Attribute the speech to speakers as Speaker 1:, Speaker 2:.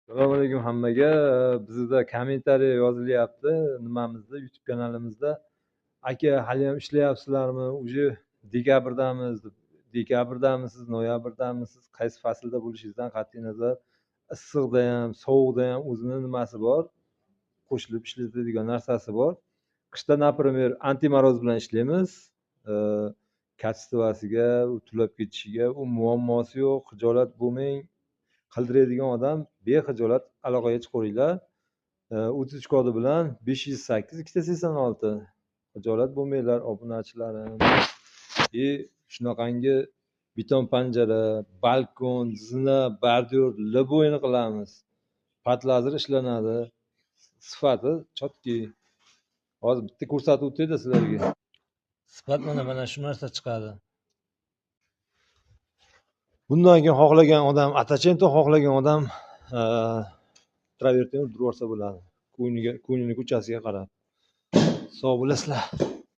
Speaker 1: Assalomu alaykum hammaga. Bizda kommentariy yozilyapti nimamizda, YouTube kanalimizda. Aka, haliyam ishlayapsizlarmi? Уже dekabrdamiz deb. Dekabrdamisiz, noyabrdamisiz, qaysi faslda bo'lishingizdan qat'iy nazar, issiqda ham, sovuqda ham o'zini nimasi bor, qo'shilib ishlatadigan narsasi bor. Qishda, например, антимороз bilan ishlaymiz. Качество siga, u tulab ketishiga u muammosi yo'q, xijolat bo'lmang. Qildiradigan odam bexijolat aloqaga chiqaveringlar. 33 kodi bilan 508 286. Xijolat bo'lmanglar, obunachilarim. И shunaqangi beton panjara, balkon, zina, bordyur, любой ni qilamiz. Под лазер ishlanadi. Sifati чёткий. Hozir bitta ko'rsatib o'tayda sizlarga. Sifat mana shu narsa chiqadi. Bundan keyin xohlagan odam Atacento, xohlagan odam travertin urdirib yuborsa bo'ladi. Ko'nglini ko'chasiga qarab. Sog' bo'lasizlar.